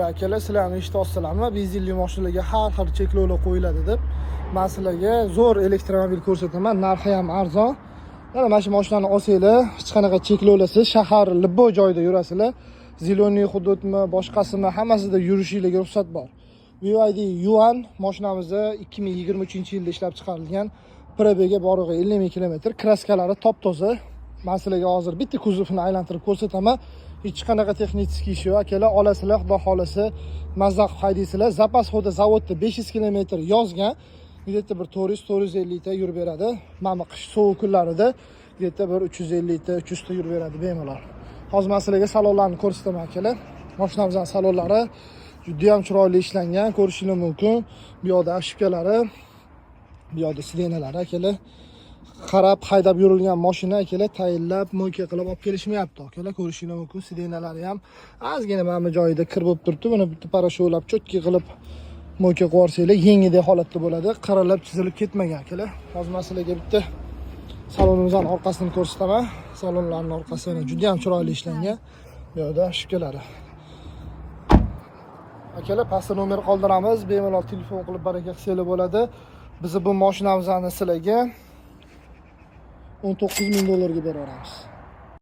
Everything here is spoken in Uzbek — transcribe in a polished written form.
Akalar, sizlarni eshityapsizlarmi? Benzinli mashinalarga har xil cheklovlar qo'yiladi deb. Man sizlarga zo'r elektromobil ko'rsataman, narxi ham arzon. Mana shu mashinani olsanglar, hech qanaqa cheklovlarsiz shahar любой joyda yurasizlar. Зелёный hududmi, boshqasimi, hammasida yurishinglarga ruxsat bor. BYD Yuan mashinamizni 2023-yilda ishlab chiqarilgan. Пробег i borig'i 50 ming kilometr, краска lari top-toza. Man sizlarga hozir bitta kuzovini aylantirib ko'rsataman. Hech qanaqa texnik ish yo'q, akalar, olasizlar, xudo xohlasa, mazza qilib haydaysizlar. Запас хода zavodda 500 kilometr yozgan. Где-то bir 400 450 ta yurib beradi. Mana bu qish sovuq kunlarida где-то bir 350 ta, 300 ta yurib beradi bemalol. Hozir man sizlarga salonlarni ko'rsataman, akalar. Mashinamizning salonlari juda ham chiroyli ishlangan, ko'rishingiz mumkin. Bu yoqda обшивка lari, bu yoqda сиденья lari, akalar. Qarab haydab yurilgan mashina, akalar, tayinlab мойка qilib olib kelishmayapti, akalar, ko'rishingiz mumkin. Сиденья lari ham ozgina mana bu joyida kir bo'lib turibdi. Buni bitta порошок lab, чётко qilib мойка qilib yuborsanglar, yengidek holatda bo'ladi. Qaralab chizilib ketmagan, akalar. Hozir man sizlarga bitta salonimizning orqasini ko'rsataman. Salonlarning orqasi mana juda ham chiroyli ishlangan. Bu yoqda обшивка lari. Akalar, pastda nomer qoldiramiz. Bemalol telefon qilib baraka qilsanglar bo'ladi. Bizni bu mashinamizni sizlarga 19 ming dollarga beraveramiz.